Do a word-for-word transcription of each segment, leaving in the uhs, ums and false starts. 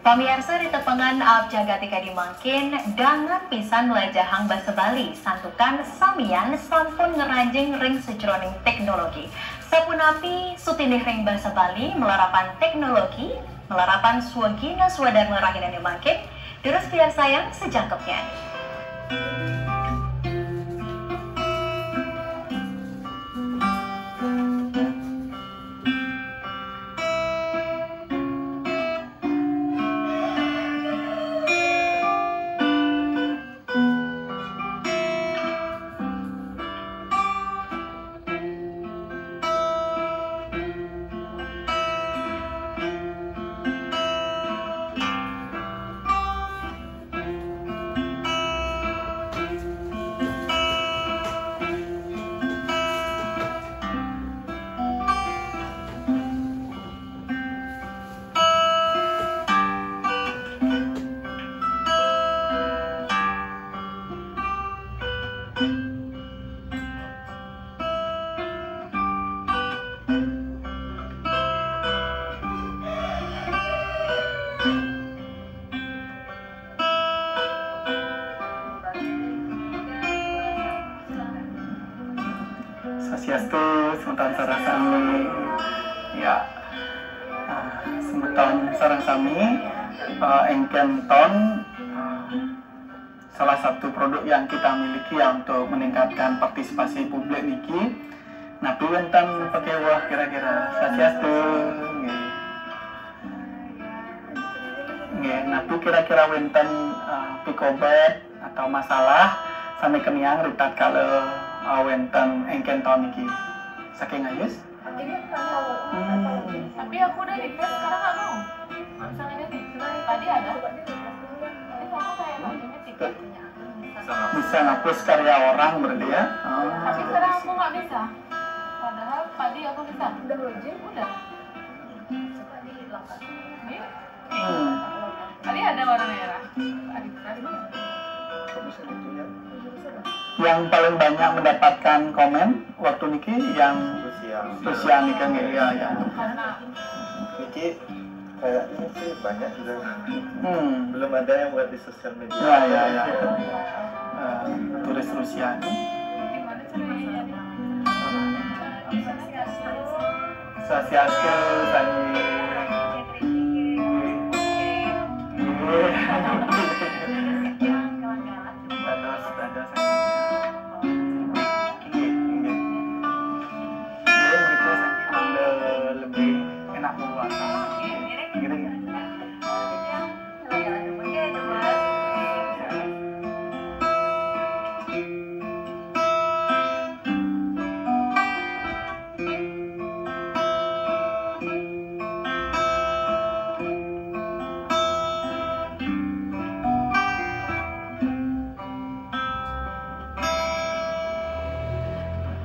Pamiarsa, ri tepengan aab jagaté kadi mangkin, dangan pisan mlajahang basa Bali, santukan samian sampun ngranjing ring sajroning teknologi. Sapunapi sutinih ring basa Bali malarapan teknologi, malarapan swagina swadarma rahinané mangkin? Durus piarsayang sajangkepnyané. Swastiastu, semeton sareng sami. Ya. Ah, semeton sareng sami, eh, éngkén ton, eh, salah satu produk yang kita miliki ya untuk meningkatkan partisipasi publik niki. Napi wénten pakéweh kira-kira? Swastiastu. Nggih. Nggih, napi kira-kira wénten, eh, pikobet atau masalah sané keniang ritatkala, eh, wénten éngkén ton niki? Saking Ayus? Ini kan tahu. Hmm. Tapi aku udah request, sekarang nggak mau. Nggak bisa ngedit. Tadi ada. Tadi kamu kayak nanya tiket. Bisa ngapus karya orang berarti ya? Oh. Tapi sekarang aku nggak bisa. Padahal tadi aku bisa. Udah login? Udah. Coba di lock. Ini? Hmm. Tadi ada warna merah. Tadi, tadi. Kok bisa gitu ya? Yang paling banyak mendapatkan komen waktu niki yang Rusia. Rusia nika nggih, ya, ya. Karena Niki kayaknya sih banyak juga. Hmm. Belum ada yang buat di sosial media. Ya, ya, ya. Eh, turis Rusia nih. Swastiastu, Sanji. Dados, dados. Nggih, nggih. Ngiring mrika saking mangda lebih enak membawakan. Ngiring ya.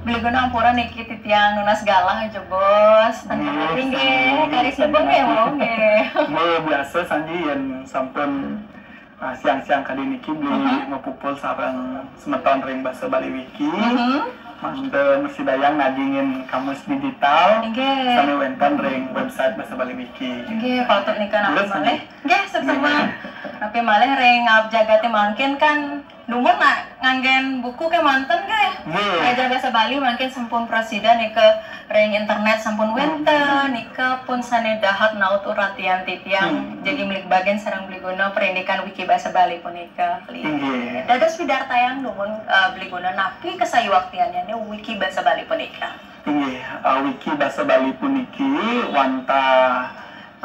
Beli Guna ampura niki titiang nunas galah jebos. Nggih, nggih, nggih, kari sibuk nggih, mau nggih. Nggih, biasa Sanji yén sampun, ah, siang-siang kadi niki beli Mhm. mapupul sareng semeton ring Basa Bali Wiki. Mhm. Mangda mrasidayang nagingin kamus digital Inggih. Sané wénten ring website Basa Bali Wiki. Inggih, patut nika napi Terus, malih? Nggih, suksma. Inggih. Napi malih ring aab jagaté mangkin kan dumun nak nganggén buku kémanten nggih. Nggih. Ajar Basa Bali mangkin sampun prasida nika ring internet sampun wénten, Hmm. nika pun sané dahat naut uratian titiang Hmm. jagi mligbagan sareng Beli Guna prindikan Wiki Basa Bali punika. Inggih. Dados pidartayang dumun, eh, Beli Guna napi kasayuaktiannyané Wiki Basa Bali punika. Inggih, eh, Wiki Basa Bali puniki wantah,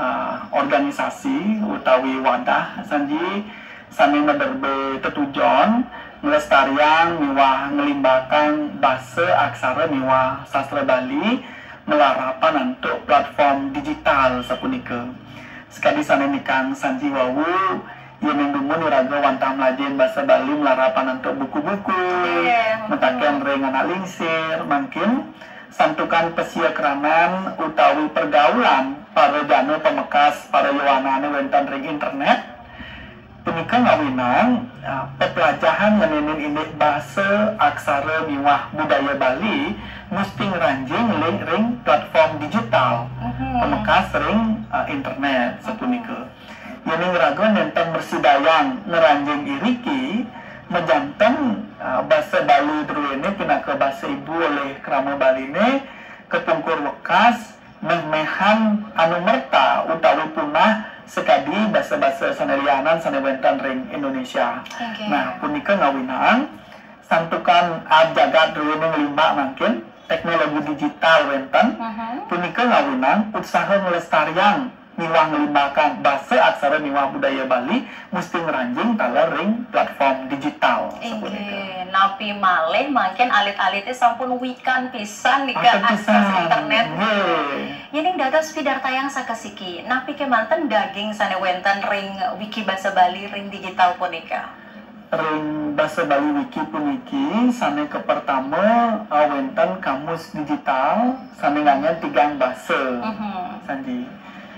eh, organisasi utawi wadah Sanji sané maderbé tetujon nglestariang miwah nglimbakang basa, aksara miwah sastra Bali malarapan antuk platform digital sapunika. Sakadi sané nikang Sanji wau, yéning dumun iraga wantah mlajahin basa Bali malarapan antuk buku-buku, Iya, mataken betul. ring anak lingsir, mangkin santukan pasiakranan utawi pergaulan para jana pamekas, para yowanané wénten ring internet, punika ngawinang, ah, peplajahan ngeninin indik basa, aksara miwah budaya Bali musti ngranjing ring, ring platform digital, Mhm. pamekas ring, ah, internet sapunika. Yéning raga nénten mrasidayang ngranjing iriki, majanten, eh, basa Bali druéné pinaka basa ibu olih krama Baliné kapungkur wekas, méh-méhan anumerta utawi punah sakadi basa-basa sané lianan sané wénten ring Indonesia. Inggih. Nah, punika ngawinang santukan aab jagat druéné nglimbak mangkin, teknologi digital wénten, Mhm. punika ngawinang utsaha nglestariang miwah nglimbakang basa aksara miwah budaya Bali musti ngranjing taler ring platform digital. Inggih, sapunika. Napi malih mangkin alit-alité sampun wikan pisan nika akses internet. Nggih. Yéning dados pidartayang sakasiki, napi kémanten daging sané wénten ring Wiki Basa Bali ring digital punika? Ring Basa Bali Wiki puniki sané kapertama, eh, wénten kamus digital sané nganggén tigang basa. Mhm. Sanji.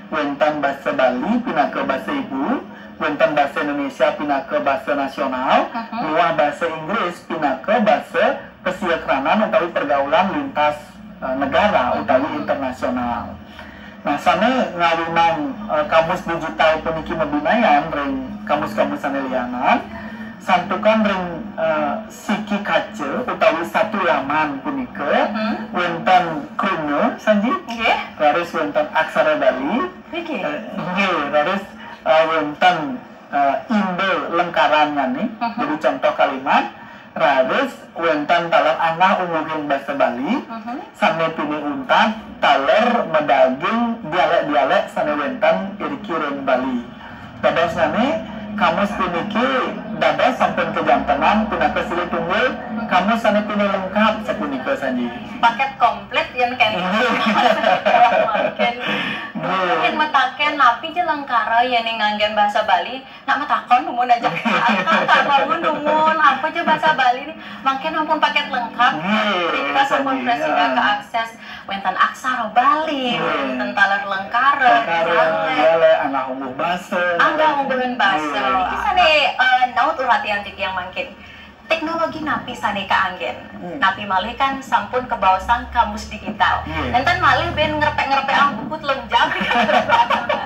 Wénten basa Bali pinaka basa ibu, wénten basa Indonesia pinaka basa nasional, Mhm. miwah basa Inggris pinaka basa pasiakranan utawi pergaulan lintas, eh, negara utawi Mhm. internasional. Nah, sané ngawinang, eh, kamus digital puniki mabinayan ring kamus-kamus sané lianan, santukan ring, eh, siki kaca utawi satu laman punika, Mhm. wénten kruna, Sanji, Nggih. raris wénten aksara Bali, Nggih. eh, nggih, raris, eh, wénten, eh, inda lengkarannyané. Mhm. Jadi contoh kalimat, raris wénten taler anggah-ungguhing basa Bali, Mhm. sané pinih untat taler madaging dialék-dialék sané wénten iriki ring Bali. Dadosnyané, kamus puniki dados sampun kajantenan pinaka silih tunggil kamus sané pinih lengkap sapunika, Sanji. Paket komplit yén kénten. Inggih. Mangkin. Inggih. Mangkin mataken napi ja lengkara yén nganggén basa Bali, nak matakon dumun aja. Kangkang dumun, apa ja basa Bali nih. Mangkin ampun paket lengkap. Nggih, Rika sampun Sanji, prasida ya. Kaakses. Wénten aksara Bali, Nggih. Wénten taler lengkara, Lengkara, dialék. Dialék, anggah-ungguh basa. Anggah-ungguhing basa. Nggih. Niki sané, eh, naut uratian titiang mangkin. Teknologi napi sané kaanggén? Hmm. Napi malih kan sampun kabaosang kamus digital. Iya. Nénten malih bin ngrepék-ngrepékang buku telung jam.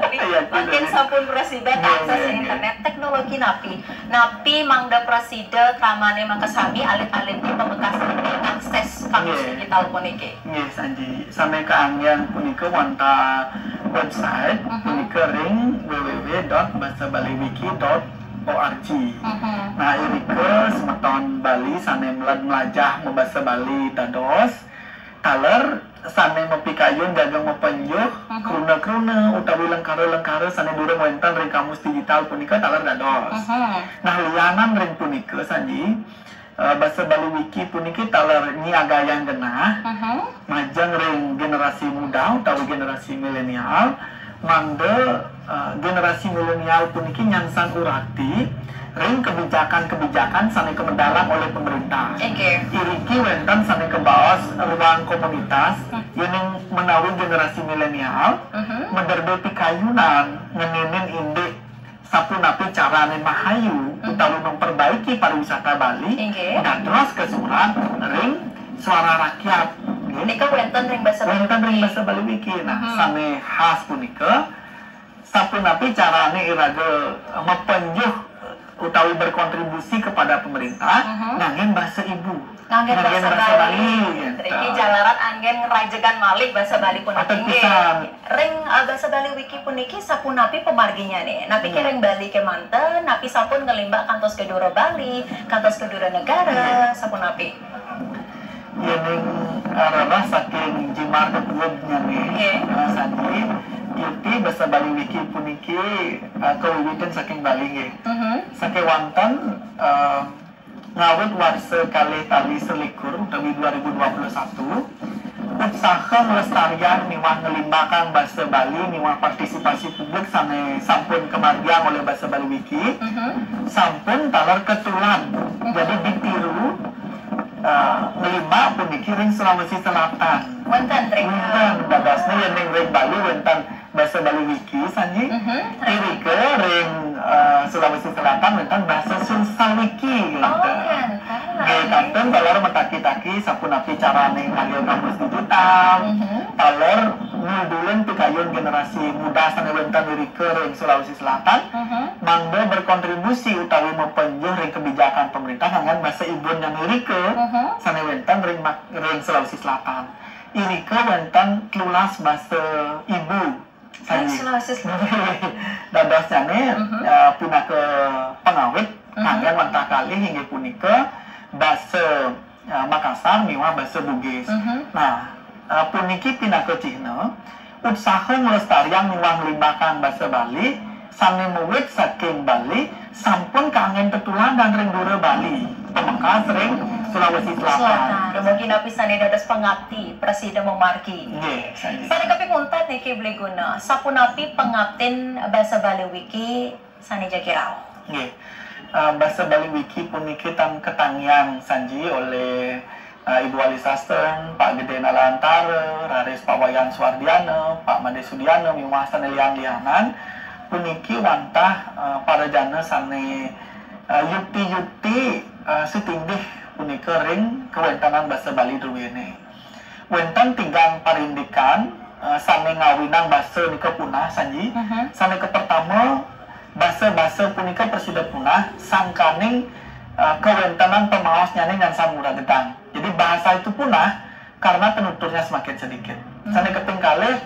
Iya, betul. Mangkin sampun prasida Iya, kaakses iya, iya. Internet. Teknologi napi? Napi mangda prasida kramané makasami alit-alité pamekasné akses kamus Iya. digital puniki? Nggih, Sanji. Sané kaanggén punika wantah website Mhm. punika ring W W W dot basa bali wiki dot org. Mhm. Nah, irika semeton Bali sané meled melajah mabasa Bali dados, taler sané mapikayun jaga mapenjuh Mhm. kruna-kruna utawi lengkara-lengkara sané durung wénten ring kamus digital punika taler dados. Mhm. Nah, lianan ring punika, Sanji, eh, basa Bali Wiki puniki taler nyiagayang genah Mhm. majeng ring generasi muda utawi generasi milenial, mangda, eh, generasi milenial puniki nyansang urati ring kebijakan-kebijakan sané kamedalang olih pemerintah. Inggih. Iriki wénten sané kabaos ruang komunitas, Hmm. yéning menawi generasi milenial Mhm. maderbe pikayunan ngeninin indik sapunapi carané mahayu Mhm. utawi memperbaiki pariwisata Bali, Inggih. Dados kasurat ring Suara Rakyat, nggih. Nika wénten ring basa Bali Wénten ring Wiki. Basa Bali Wiki. Nah, Mhm. sané khas punika, sapunapi carané iraga mapenjuh utawi berkontribusi kepada pemerintah, Mhm. nganggén basa ibu. Nganggén Nganggén basa basa Bali. Bali, gitu. Niki jalaran anggén ngrajegang malih basa Bali puniki. Patut Inggih. Pisan. Ring, eh, basa Bali Wiki puniki sapunapi pamarginyané? Napi Hmm. ring Bali kémanten, napi sampun nglimbak kantos ka dura Bali, kantos ka dura negara, Iya. sapunapi? Yéning arah saking jimbar ketuudnyané, Nggih. eh, Sanji, iti basa Bali Wiki puniki, eh, kawiwitan saking Bali nggih. Mhm. Sakéwanten, eh, ngawit warsa kalih tali selikur utawi dua ribu dua puluh satu, utsaha nglestariang miwah nglimbakang basa Bali miwah partisipasi publik sané sampun kamargiang olih Basa Bali Wiki, Mhm. sampun taler ketulad. Mhm. Jadi ditiru, eh, nglimbak puniki ring Sulawesi Selatan. Wénten, ring, Wénten, dadosné yéning ring Bali wénten Basa Bali Wiki, Sanji. Mhm. Irika ring, eh, Sulawesi Selatan wénten basa Sulsawiki, Oh, wénten. Wénten. Nggih, kantun taler mataki-taki sapunapi carané ngambil kamus digital, Mhm. taler Ngudulin pikayun generasi muda sané wénten irika ring Sulawesi Selatan, mangda berkontribusi utawi mapenjuh ring kebijakan pemerintah nganggén basa ibun nyané irika sané wénten ring mak-, ring Sulawesi Selatan. Irika wénten telulas basa ibu. Sulawesi Selatan. Dadosnyané, eh, pinaka pangawit nganggén wantah kalih inggih punika basa, eh, Makassar miwah basa Bugis. Nah, eh, puniki pinaka cihna utsaha nglestariang miwah nglimbakang basa Bali sané mawit saking Bali sampun kanggén tetuladan ring dura Bali, pamekas ring Sulawesi Selatan. Selatan. Dumugi napi sané dados pangapti prasida mamargi? Nggih, sané. Sané kaping untat niki Beli Guna, sapunapi pangaptin basa Bali Wiki sané jagi rauh? Nggih. Eh, basa Bali Wiki puniki tan katangiang sanji olih, eh, Ibu Wali Sasten, Pak Gedé Nalantara, raris Pak Wayan Suwardiana, Pak Madé Sudiana, miwah sané lian-lianan. Puniki wantah, eh, parajana sané, eh, yukti-yukti, eh, sitindih punika ring kawéntenan basa Bali druéné. Wénten tigang parindikan, eh, sané ngawinang basa nika punah, sanji. Sané kapertama, basa-basa punika prasida punah sangkaning, eh, kawéntenan pamaosnyané nyansan muragedang. Jadi bahasa itu punah karena penuturnya semakin sedikit. Sané kaping kalih,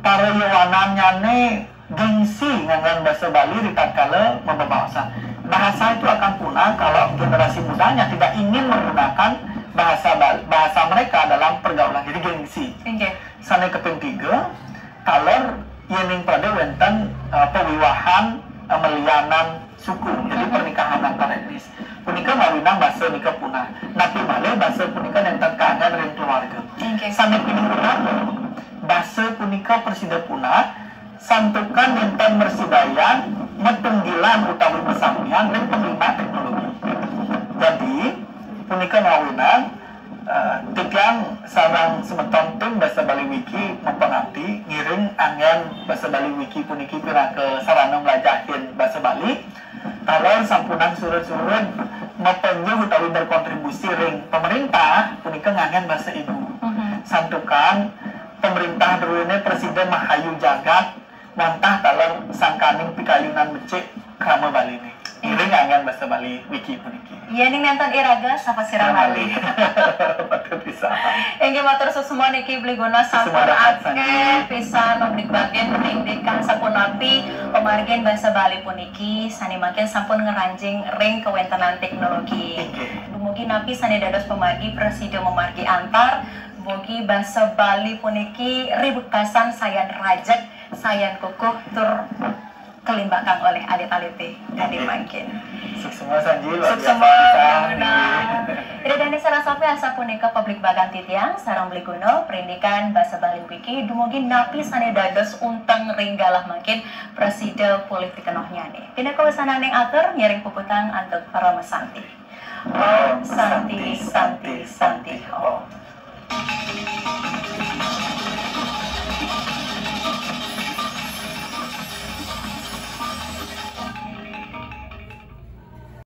para yowanannyané gengsi nganggén basa Bali ritatkala mabebaosan. Bahasa itu akan punah kalau generasi mudanya tidak ingin menggunakan bahasa Bal-, bahasa mereka dalam pergaulan. Jadi gengsi. Inggih. Sané kaping tiga, taler yéning pradé wénten, eh, pawiwahan, eh, malianan suku, jadi pernikahan antar etnis. Punika ngawinang basa nika punah. Napi malih basa punika nénten kanggén ring keluarga. Inggih. Sané pinih punah, basa punika prasida punah santukan nénten mrasidayang matunggilan utawi masamian ring panglimbak teknologi. Jadi, punika ngawinang, eh, titiang sareng semeton tim Basa Bali Wiki mapangapti ngiring anggén Basa Bali Wiki puniki pinaka sarana mlajahin basa Bali. Taler sampunang surud-surud mapanjuh utawi berkontribusi ring pemerintah punika nganggén basa ibu. Santukan pemerintah druéné prasida mahayu jagat wantah taler sangkaning pikayunan becik krama Baliné. Ngiring anggén basa Bali Wiki puniki. Yéning nénten iraga, sapa sira malih? Patut pisan. Inggih, matur suksma niki Beli Guna, sampun akéh pisan mabligbatin ring dikang sapunapi pamargin basa Bali puniki sané mangkin sampun ngranjing ring kawéntenan teknologi. Inggih. Dumugi napi sané dados pamargi prasida mamargi antar, mugi basa Bali puniki ribekasan sayan rajeg, sayan kukuh tur kalimbakang olih alit-alité adi mangkin. Suksma sanji, luar biasa pisan. Ida dané sareng sami asapunika pabligbagan titiang sareng Beli Guna, parindikan basa Bali Wiki dumugi napi sané dados unteng ring galah mangkin prasida pulih pikenohnyané. Pinaka wasananing atur ngiring puputang antuk parama santi. Om Santi, Santi, Santi, Om.